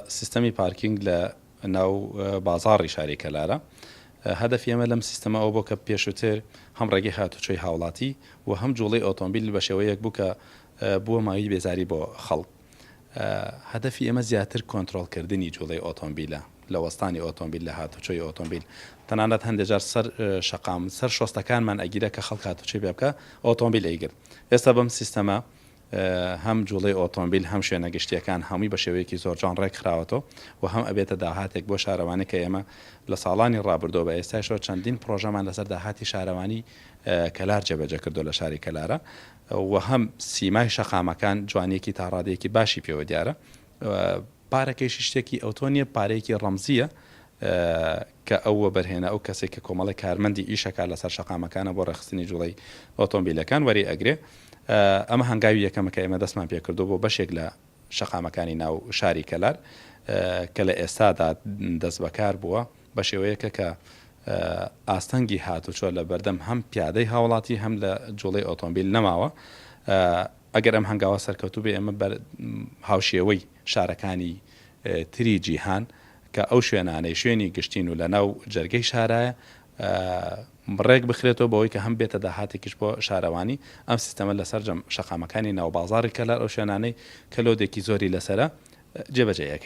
سیستەمی پارکینگ لە ناو بازاڕی شاری کەلارە. هەدەفی ئێمە لەم سیستەمە ئەوە بووە کە پێشووتر هەم ڕێگەی هاتوچۆی هاوڵاتی و هەم جوڵەی ئۆتۆمبیل بە شێوەیەک بوو کە بووە مایەی بێزاری بۆ خەڵک. هەدەفی ئێمە زیاتر کۆنترۆڵکردنی جوڵەی ئۆتۆمبیلە لە وەستانی ئۆتۆمبیل، لە هاتوچۆی ئۆتۆمبیل. تەنانەت هەندێ جار سەر شەقام، سەر شۆستەکانمان ئەگیرا کە خەڵک هاتوچۆی پێ بکا، ئۆتۆمبیل ئەیگرت. ئێستا بەم سیستەمە هەم جوڵەی ئۆتۆمبیل هەم شوێنە گشتییەکان هەمووی بە شێوەیەکی زۆر جوان ڕێکخراوەتەوە و هەم ئەبێتە داهاتێک بۆ شارەوانی کە ئێمە لە ساڵانی ڕابردووە بە ئێستایشەوە چەندین پڕۆژەمان لەسەر داهاتی شارەوانی کەلار جێبەجێ کردووە لە شاری کەلارە و هەم سیمای شەقامەکان جوانییەکی تا ڕادەیەکی باشی پێوە دیارە. پارەکەیشی شتێکی ئەوتۆ نییە، پارەیەکی ڕەمزییە کە ئەو وەبەرهێنە، ئەو کەسێک کە کۆمەڵێک کارمەندی ئیش ئەکات لەسەر شەقامەکانە بۆ ڕێکخستنی جوڵەی ئۆتۆمبیلەکان وەری ئەگرێ. ئەمە هەنگاوی یەکەمە کە ئێمە دەستمان پێکردووە بۆ بەشێک لە شەقامەکانی ناو شاری کەلار کە لە ئێستادا دەستبەکار بووە بە شێوەیەکە کە ئاستەنگی هاتوچۆ لە بەردەم هەم پیادەی هاوڵاتی هەم لە جوڵەی ئۆتۆمبیل نەماوە. ئەگەر ئەم هەنگاوە سەرکەوتوو بێ ئێمە بە هاوشێوەی شارەکانی تری جیهان کە ئەو شوێنانەی شوێنی گشتین و لەناو جەرگەی شارایە ڕێک بخرێتەوە بەوەی کە هەم بێتە داهاتێکیش بۆ شارەوانی ئەم سیستەمە لە سەرجەم شەقامەکانی ناو بازاڕی کەلار ئەو شوێنانەی کە لۆدێکی زۆری لەسەرە جێبەجێ ئەکەین.